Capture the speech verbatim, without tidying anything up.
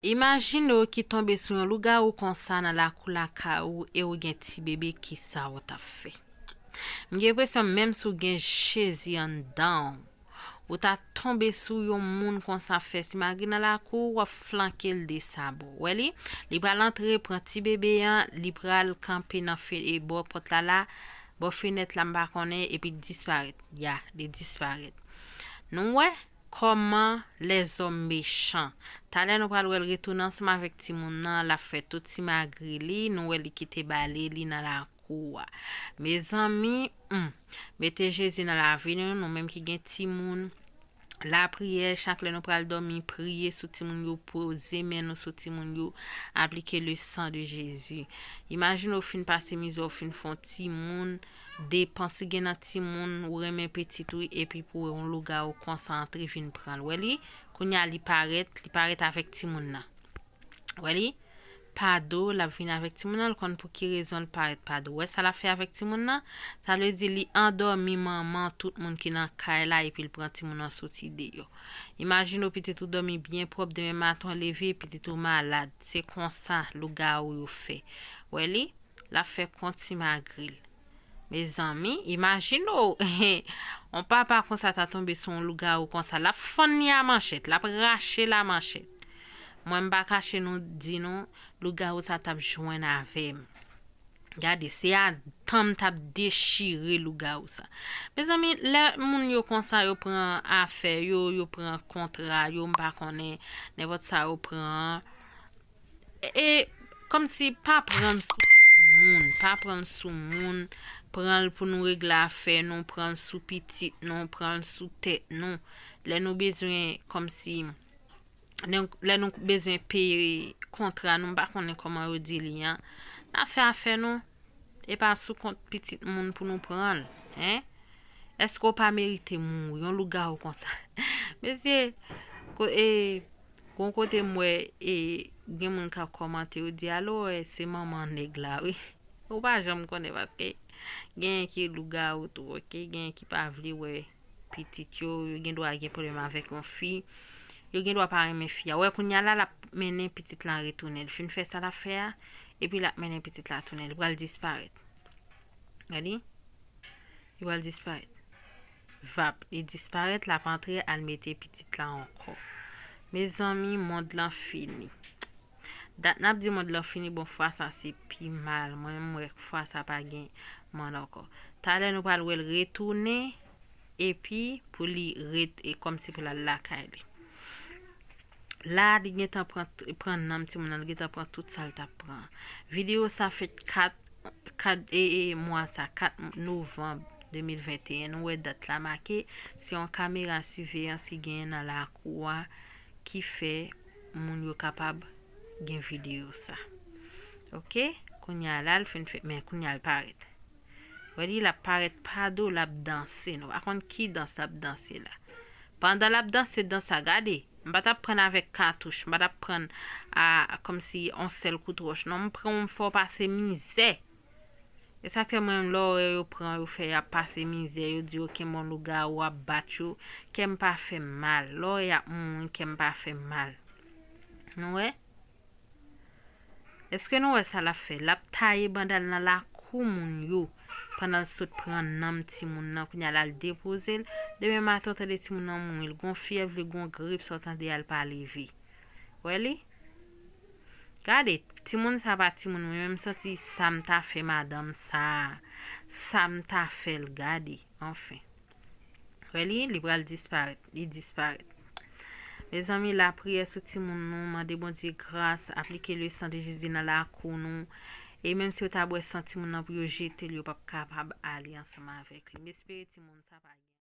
Imajine w ki tonbe sou yon lougawou konsa nan lakou lakay ou e ou gen ti bebe, kisa w t ap fè? M gen enpresyon menm si w gen Jezi anndan w, ou ta tonbe sou yon moun konsa fè simagri nan lakou, w ap flanke l de sabò. Wè li? Li pral antre, pran ti bebe an, li pral kanpe nan fe, e bò pòt la la, bò fenèt la, m pa konnen, epi disparèt. Ya, li disparèt. Nou wè kòman lèzòm mechan. Talè nou pral wè l retounen ansanm avèk timoun nan, l ap fè tout simagri li, nou wè li kite bale li nan lakou a. Mezanmi, hmm, mete Jezi nan lavi nou, nou menm ki gen timoun. Lapriyè, chak lè nou pral dòmi, priye sou timoun yo, poze men nou sou timoun yo, aplike le sang de Jésus. Imajine w fin pase mizè, w fin fè yon timoun, depans ki gen nan timoun, ou renmen pitit ou, epi pou yon lougawou konsa antre vin pran l. Wè li, kounye a li parèt, li parèt avèk timoun nan. Wè li? Pa do, l ap vin avèk timoun nan, l konn pou ki rezon l parèt pa do. Wè sa l ap fè avèk timoun nan? Sa vle di li andòmi manman tout moun ki nan kay la epi l pran timoun nan soti deyò. Imajine w pitit ou dòmi byen pwòp, demen maten w leve, pitit ou malad. Se konsa lougawou yo fè. Wè li? L ap fè kont simagri l. Mezanmi, imajine w, yon papa konsa ta tonbe sou yon lougawou konsa, l ap fann li a manchèt, l ap rache l a manchèt. Mwen, m pa kache nou di nou, lougawou sa t ap jwenn avè m. Gade, se a tan m t ap dechire lougawou sa. Mezanmi, lè moun yo konsa, yo pran afè yo, yo pran kontra yo, m pa konnen, nenpòt sa yo pran an. E, e, kòmsi pa pran l sou kont moun, pa pran l sou moun, pran l pou nou regle afè nou, pran l sou pitit nou, pran l sou tèt nou. Lè nou bezwen, kòmsi, lè, lè nou bezwen peye kontra nou, m pa konnen kòman yo di li an, n ap fè afè nou, e pa sou kont pitit moun pou nou pran l, en? Èske w pa merite mouri, yon lougawou konsa? Mesye, ko-, e, gon kote m wè, e, gen moun k ap kòmante, yo di, "Alo, e, se manman nèg la, wi." Ou pa janm konnen, paske genyen ki lougawou tou, oke? Genyen ki pa vle wè pitit yo, yo gen dwa gen pwoblèm avèk yon fi, yo gen dwa pa renmen fi a. Wè, kounye a la, l ap mennen pitit la retounen. Li fin fè sa l ap fè a, epi l ap mennen pitit la tounen. Li pral disparèt. Gade. Li pral disparèt. Vap, li disparèt, l ap antre, al mete pitit la ankò. Mezanmi, mond lan fini. Dat n ap di mond lan fini, bon, fwa sa se pi mal. Mwen menm, m wè fwa sa pa gen mond ankò. Talè nou pral wè l retounen, epi pou li ret-, e kòmsi pou l al lakay li. La, li gentan pran, pran nanm timoun nan, li gentan pran tout sa l t ap pran. Videyo sa fèt kat, kat, e, e, mwa sa, kat novanm de mil venteyen. Nou wè dat la make, se yon kamera siveyans ki genyen nan lakou a ki fè moun yo kapab gen videyo sa. Oke? Kounye a la, l fin fè, men kounye a l parèt. Wè li, l ap parèt pa do, l ap danse. Nou pa konn ki dans l ap danse la. Pandan l ap danse dans sa, gade, m pa t ap pran avèk katouch, m pa t ap pran a, kòmsi on sèl kout wòch. Non, m pran w, m fè w pase mizè. E sa k fè mwen, lè w wè yo pran, yo fè y ap pase mizè, yo di yo kenbe yon lougawou ap bat yo, kè m pa fè m mal. Lè w wè y ap mouri, kè m pa fè m mal. Nou wè? Èske nou wè sa l ap fè? L ap taye banda l nan lakou moun yo, pandan l sot pran nanm timoun nan, kounye a l al depoze l. Demen maten, w tande timoun nan mouri, l gon fyèv, li gon grip, sa w tande a, l pa leve. Wè li? Gade, timoun sa pa timoun mwen, men m santi sa m ta fè madanm sa, sa m ta fè l, gade, anfen. Wè li, li pral disparèt, li disparèt. Mezanmi, lapriyè sou timoun nou, mande Bondye gras, aplike le sang de Jésus nan lakou nou. E menm si yo ta bwè san timoun nan pou yo jete l, yo p ap kapab ale ansanm avèk li. M espere timoun sa pa gen